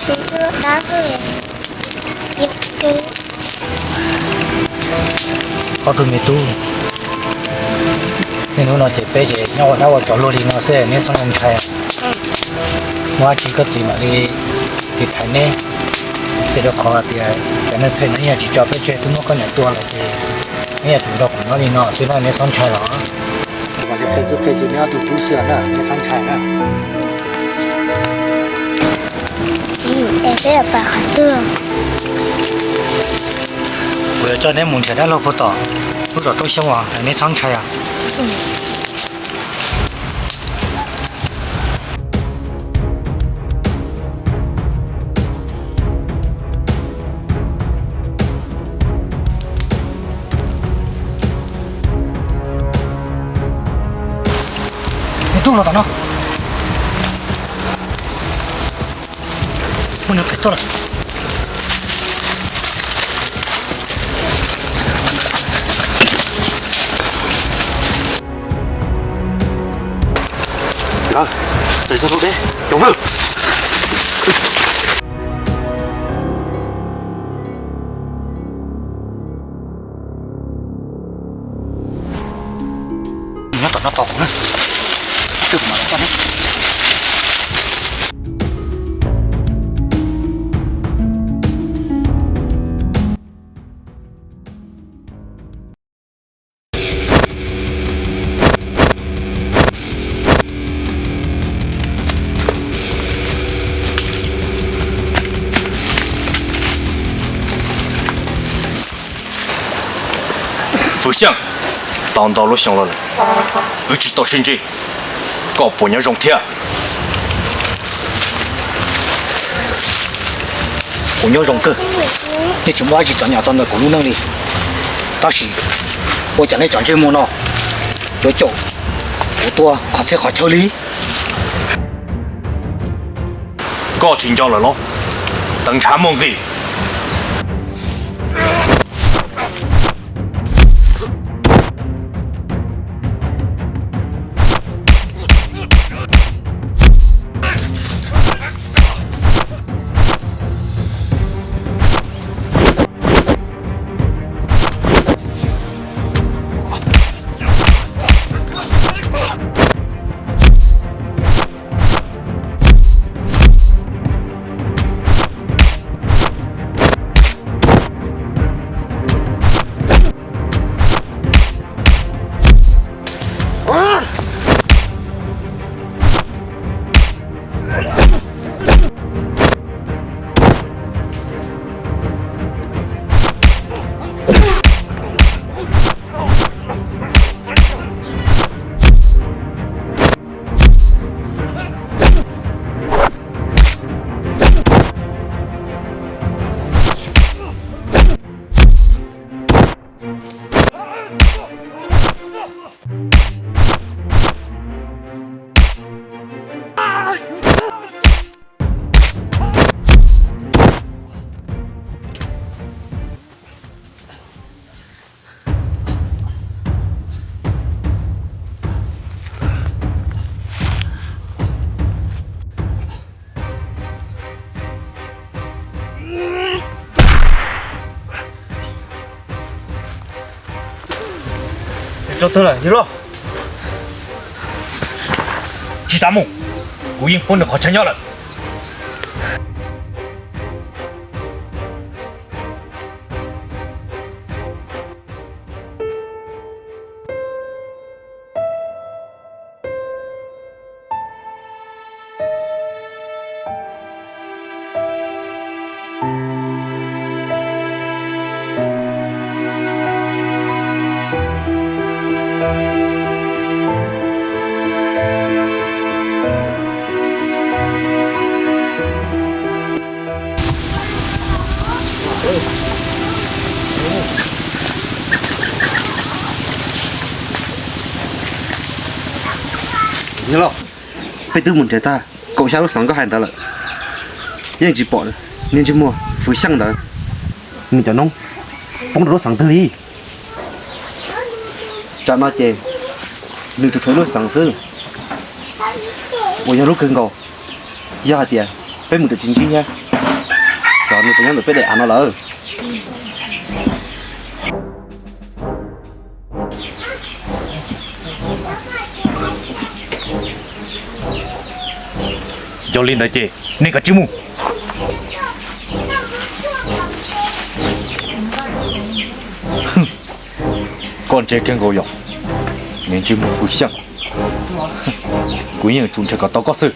Ob tug me tub, niaj hnub no ces peb ces nyob ua dab ua tsov luaj li no xwb neb txhob ntshai. Muaj dab tsi koj txiv mam li tiv thaiv neb. Xwb rau qhov tias cov neeg phem no yeej tsis tso peb tseg, twb muab koj niam tua lawm ces neb yuav tsum nrog kuv nyob li no xwb na, neb txhob ntshai los. Kuv mam li qhia xwb qhia xwb neb ob tug tub xwb na, neb txhob ntshai na. Kuv yuav coj neb mus nrhiav dab laug puag tom lub zos Roob Xyoob os, neb txhob ntshai os. Neb tub los tom no. Muaj neeg phem tuaj lawm. Nyob tom no tos kuv na. Twb kuv mam los coj neb. Fwv Xyeej, tau ntau lub xyoo los lawm wb tsis tau sib ntsib, koj puas nyob zoo thiab? Kuv nyob zoo kawg, yeej tsis muaj dab tsi txom nyem txog ntawm kuv lub neej li. Tab sis ua cas nej cov ntsej muag no yuav caum kuv tua qhov txhia qhov chaw li? Koj tsis nco lawm los? Teev ntshav muaj nqis. Tsis tas mus, kuv yeej pub nws qhov chaw nyob lawm. Yawg laus, peb twb mus nrhiav tag kaum xya lub xeev koj hais ntawd lawm, yeej tsis pom niag ntsej muag Fwv Xyeej ntawd. Nws cov noob poob rau lub xeev twg li? Tsam no ces nws tsuas tshuav ib lub xeev xwb uas yog lub kawg nkaus. Yog hais tias peb mus twb tsis ntsib thiab. Xyov nws puas nyob ntawm peb daim av no lawm. Yog li ntawd ces nej kav tsij mus. Koj ntse kawg nkaus yom, niag ntsej muag Fwm Xyeej. Kuv yeej yuav tsum nrhiav kom tau koj xwb.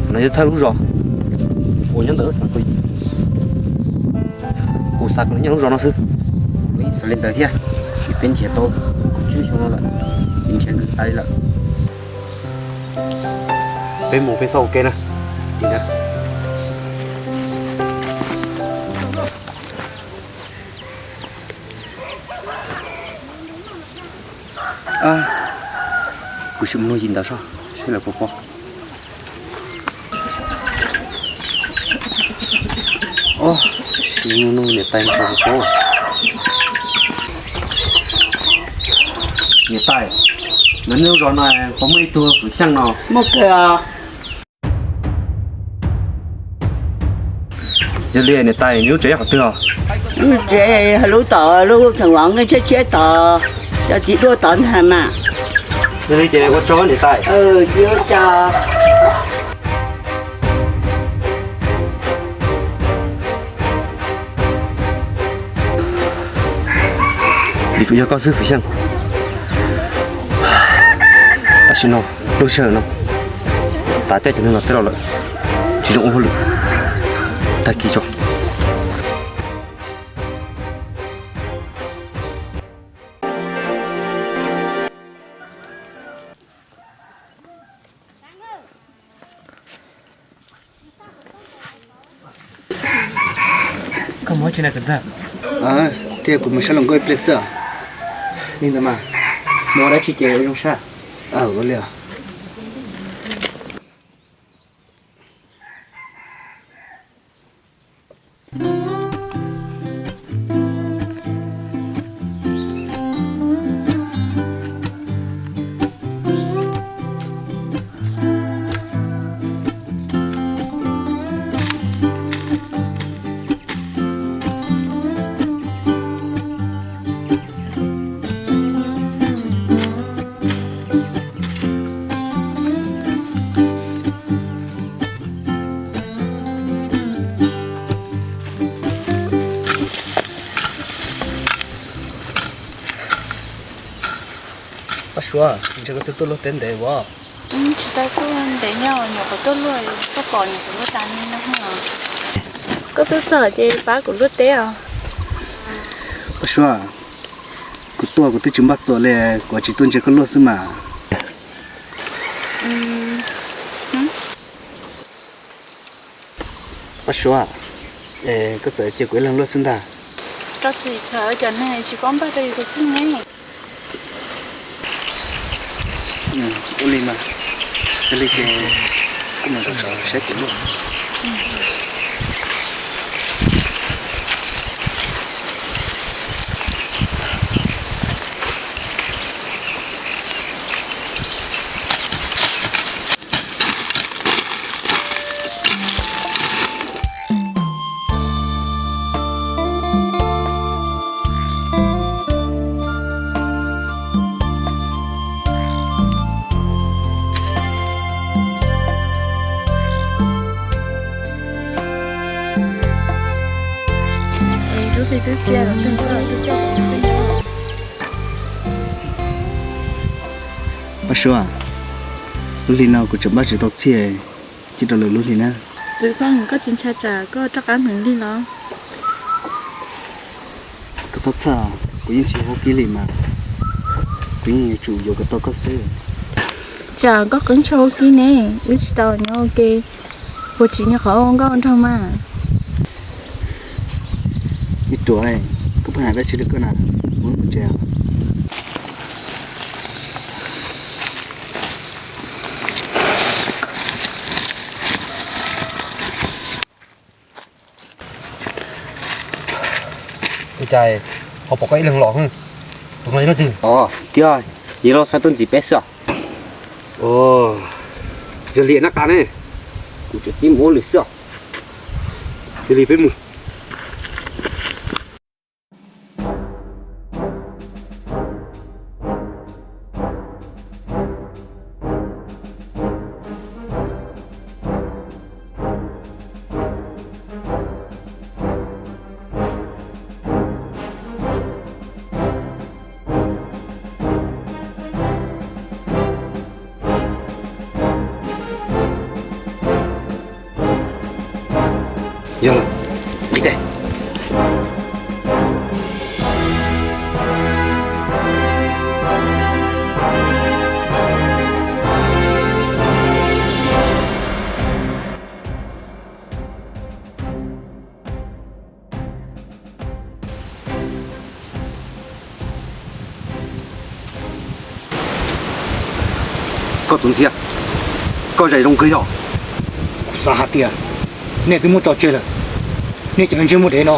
No yog thawj lub zos uas nyob ntawm lub xeev Phu Yim. Kuv xav kom nws nyob lub zos no xwb. Kuv yeej xav li ntawd thiab, vim peb nrhiav tau tsib xyoo no lawm, ces nrhiav nws tas li lawm. Peb mus peb txhob ua ke na. Li ntawd. Kuv sim mus nug yim ntawd seb lawv puas paub. Ob, sim mus nug niam tais puas paub. Niam tais, ntawm nej lub zos no puas muaj ib tug Fwm Xyeej no? Muaj kawg os. Yog li niam tais, nws lub tsev nyob qhov twg os? Lub tsev lub tom lub Tseem Vam nqe tshiab tshiab tod, cov txiv duaj tod ntag mas. Yog li ces ua tsaug niam tais. Ces ua tsaug. Yuav tsum yog koj xwb Fwm Xyeej. Tam sim no lub sij hawm no, tav caij cov neeg los teb los lawm, tsis zoo ua hauj lwm. Tag kis tso. Koj mus tsi na kwv ntxawg? Thiab kuv mus saib hluas nkauj ib pliag xwb. Li ntawd mas, mus ua dab tsi ces ua zoo saib. Ua li. Paj Suav, ntshe koj twb tuaj luaj teb ntev ua. Tsis tau tuaj ntev, nyuam qhuav tuaj luaj, koj pom nyuam qhuav luaj tas li no. Koj twb txog ces pab kuv luaj teb os. Paj Suav, kuv tuaj kuv twb tsis npaj txuas li, kuv tsis tuaj ntsia koj luaj xwb mas. Paj Suav, koj txawm cia kuv ib leeg luaj xwb ntag. Koj tsis txhawj cov neeg tsis paub npaj rau yus tus kheej ne. Ua li mas, yog li ces koj mus rau saum saib kuv luaj. Paj Suav, lub hli no kuv tseem npaj tsis tau txhij, cia rau lwm lub hli na. Txwv Faj, koj tsis ntshai tsam koj rov qab hneev li los? Koj txhob txhawj, kuv yeej tsis ua kib li mas, kuv yeej yuav tsum yuav kom tau koj xwb. Tsam koj qeeb tshuaj ua kib ne, wb tsis tau nyob ua ke, puas tsim nyog qhov ua nkauj nraug mas? Me Ruam, kuv pheej hais dab tsi rau koj na, mus tsev. Ua cas ho pom koj ib leeg los? Tus no yog leej twg? Tiag, yog los xav tuaj ntxiv peb xwb. Yog li nab qa ne, kuv tseem txib mus ua lwm xwb. Yog li peb mus. Yog lawm, li tes. Koj tus ntxhiab, koj zais zoo kawg yog? Kuv xav hais tias nej twb muab tso tseg lawm, nej cov ntsej muag dev no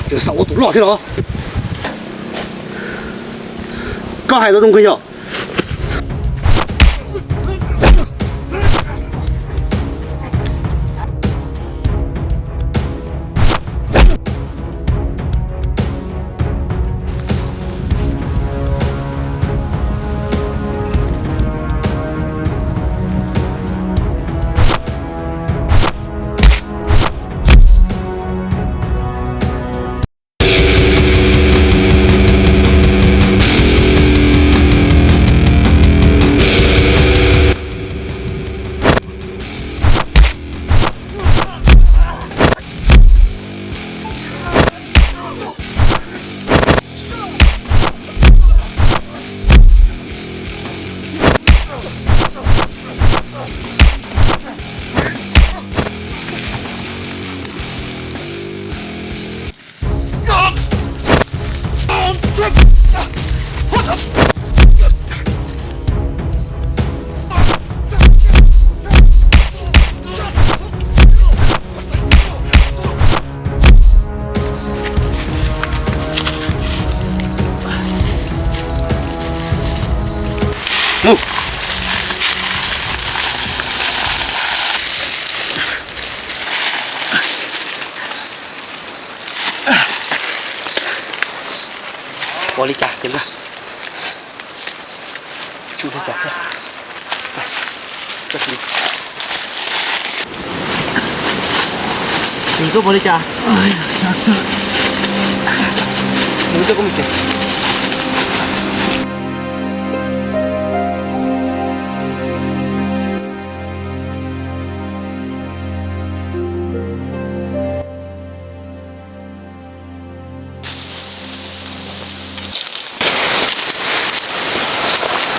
tseem xav ua tus loj thiab los? Koj hais tau zoo kawg yog? Mus. Ua li cas ces ntag. Tsuj li cas thiab. Nws tuaj ua li cas? Nws tuaj koj mus ces.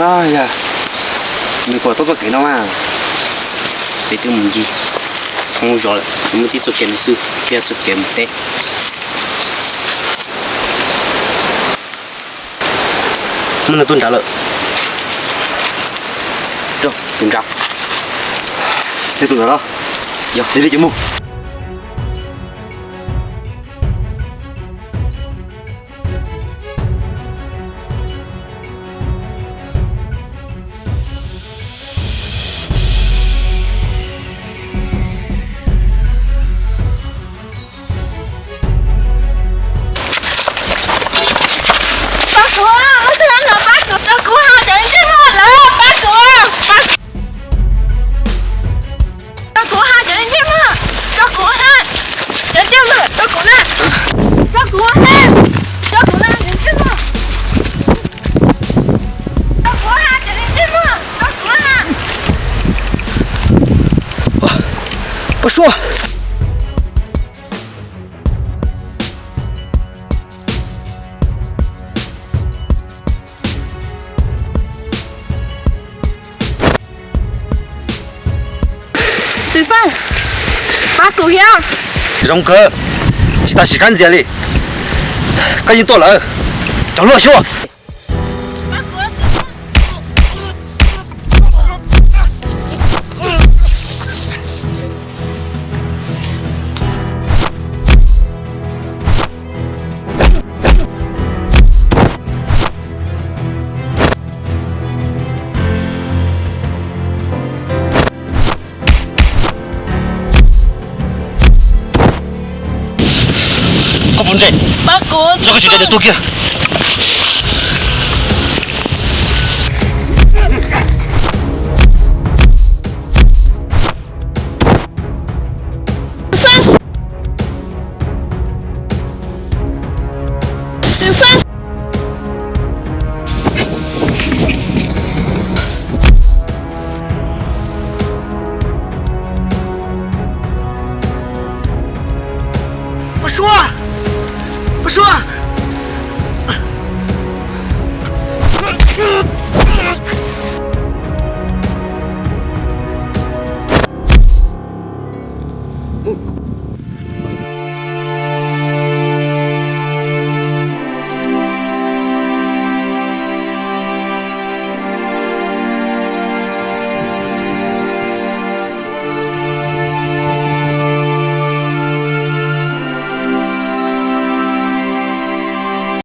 Yog, nws puas tau txoj kev no mas peb twb mus ncig thoob zos lawm, tsuas muaj tib txoj kev no xwb thiab txoj kev mus teb. Muaj neeg tuaj nrad lawm. Tus nrad. Yog tus nrad los? Yog, yog li ces mus. Pab kuv, muaj tug no pab kuv, rau kuv hais cov ntsej muag lawm, pab kuv, pab kuv. Rau kuv hais cov ntsej muag, rau kuv hais cov ntsej muag, rau kuv na, rau kuv hais, rau kuv na cov ntsej muag, rau kuv hais cov ntsej muag, rau kuv na. Pab Suav. Txiv Paj, pab kuv thiab. Zoo kawg, tsis tas sim kab ntxias li. Koj yeej tuaj lawm, cov luaj xyuas. Ntsej, pab kuv, tso koj tsis tau, tuag kiag. Pog Suab, Pog Suab,